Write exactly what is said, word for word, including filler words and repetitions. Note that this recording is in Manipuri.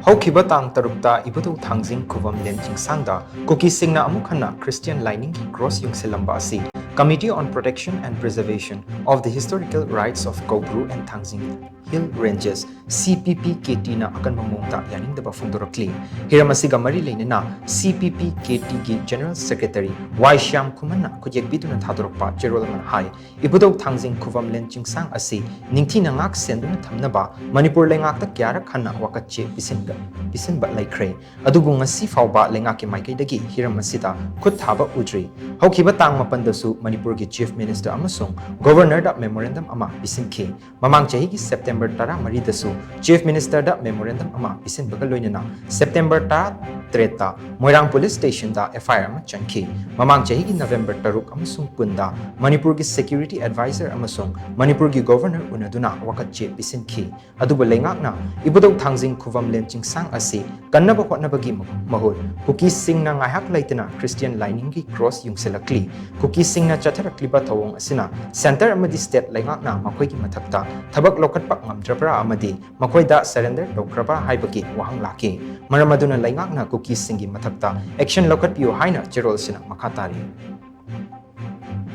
ꯍꯧꯈꯤꯕ ꯇꯥꯡ ꯇꯔꯨꯛꯇ ꯏꯕꯨꯙꯧ ꯊꯥꯡꯖꯤꯡ ꯈꯨꯕꯝ ꯂꯦꯟ ꯆꯤꯡꯁꯥꯡꯗ ꯀꯨꯀꯤꯁꯤꯡꯅ ꯑꯃꯨꯛ ꯍꯟꯅ Christian ꯂꯥꯏꯅꯤꯡꯒꯤ cross ꯌꯨꯡꯁꯤꯜꯂꯝꯕ ꯑꯁꯤ Committee on Protection and Preservation of the Historical Rights of Koubru and Thangzing Hill Ranges, C P P K T ꯅ ꯑꯀꯟꯕ ꯃꯑꯣꯡꯗ ꯌꯥꯅꯤꯡꯗꯕ ꯐꯣꯡꯗꯣꯔꯛꯂꯤ꯫ ꯍꯤꯔꯝ ꯑꯁꯤꯒ ꯃꯔꯤ ꯂꯩꯅꯅ C P P K T ꯒꯤ General Secretary ꯋꯥꯏ ꯁ꯭ꯌꯥꯝ ꯈꯨꯃꯟꯅ ꯈꯨꯠꯌꯦꯛ ꯄꯤꯗꯨꯅ ꯊꯥꯗꯣꯔꯛꯄ ꯆꯦꯔꯣꯜ ꯑꯃꯅ ꯍꯥꯏ, ꯏꯕꯨꯙꯧ ꯊꯥꯡꯖꯤꯡ ꯈꯨꯕꯝ ꯂꯦꯟ ꯆꯤꯡꯁꯥꯡ ꯑꯁꯤ ꯅꯤꯡꯊꯤꯅ ꯉꯥꯛ ꯁꯦꯟꯗꯨꯅ ꯊꯝꯅꯕ ꯃꯅꯤꯄꯨꯔ ꯂꯩꯉꯥꯛꯇ ꯀꯌꯥꯔꯛ ꯍꯟꯅ ꯋꯥꯀꯠ ꯆꯦ ꯄꯤꯁꯤꯟꯒ-, ꯄꯤꯁꯤꯟꯕ ꯂꯩꯈ꯭ꯔꯦ꯫ ꯑꯗꯨꯕꯨ ꯉꯁꯤ ꯐꯥꯎꯕ ꯂꯩꯉꯥꯛꯀꯤ ꯃꯥꯏꯀꯩꯗꯒꯤ ꯍꯤꯔꯝ ꯑꯁꯤꯗ ꯈꯨꯠ ꯊꯥꯕ ꯎꯗ꯭ꯔꯤ꯫ ꯍꯧꯈꯤꯕ ꯇꯥꯡ ꯃꯥꯄꯟꯗꯁꯨ ꯃꯅꯤꯄꯨꯔꯒꯤ Chief Minister ꯑꯃꯁꯨꯡ Governor ꯗ memorandum ꯑꯃ ꯄꯤꯁꯤꯟꯈꯤ꯫ ꯃꯃꯥꯡ ꯆꯍꯤꯒꯤ September ꯇꯔꯥꯃꯔꯤꯗꯁꯨ Chief Minister ꯗ memorandum ꯑꯃ ꯄꯤꯁꯤꯟꯕꯒ ꯂꯣꯏꯅꯅ September ꯇꯔꯥꯇꯔꯦꯠꯇ Moirang Police Station the F I R ꯑꯃ ꯆꯟꯈꯤ꯫ ꯃꯃꯥꯡ ꯆꯍꯤꯒꯤ November ꯇꯔꯨꯛ ꯑꯃꯁꯨꯡ ꯀꯨꯟꯗ ꯃꯅꯤꯄꯨꯔꯒꯤ Security Advisor ꯑꯃꯁꯨꯡ ꯃꯅꯤꯄꯨꯔꯒꯤ Governor ꯎꯅꯗꯨꯅ ꯋꯥꯀꯠ ꯆꯦ ꯄꯤꯁꯤꯟꯈꯤ꯫ ꯑꯗꯨꯕꯨ ꯂꯩꯉꯥꯛꯅ ꯏꯕꯨꯙꯧ ꯊꯥꯡꯖꯤꯡ ꯈꯨꯕꯝ ꯂꯦꯟ ꯆꯤꯡꯁꯥꯡ ꯑꯁꯤ ꯀꯟꯅꯕ ꯍꯣꯠꯅꯕꯒꯤ ꯃꯍꯨꯠ ꯀꯨꯀꯤꯁꯤꯡꯅ ꯉꯥꯏꯍꯥꯛ ꯂꯩꯇꯅ Christian ꯂꯥꯏꯅꯤꯡꯒꯤ cross ꯌꯨꯡꯁꯤꯜꯂꯛꯂꯤ꯫ ꯀꯨꯀꯤꯁꯤꯡꯅ ꯆꯠꯊꯔꯛꯂꯤꯕ ꯊꯧꯑꯣꯡ ꯑꯁꯤꯅ centre ꯑꯃꯗꯤ state ꯂꯩꯉꯥꯛꯅ ꯃꯈꯣꯏꯒꯤ ꯃꯊꯛꯇ ꯊꯕꯛ ꯂꯧꯈꯠꯄ ꯉꯝꯗ꯭ꯔꯕ꯭ꯔꯥ ꯑꯃꯗꯤ ꯃꯈꯣꯏꯗ surrender ꯇꯧꯈ꯭ꯔꯕ꯭ꯔꯥ ꯍꯥꯏꯕꯒꯤ ꯋꯥꯍꯪ ꯂꯥꯛꯈꯤ꯫ ꯃꯔꯝ ꯑꯗꯨꯅ ꯂꯩꯉꯥꯛꯅ ꯀꯨꯀꯤꯁꯤꯡꯒꯤ ꯃꯊꯛꯇ action ꯂꯧꯈꯠꯄꯤꯌꯨ ꯍꯥꯏꯅ ꯆꯦꯔꯣꯜꯁꯤꯅ ꯃꯈꯥ ꯇꯥꯔꯤ꯫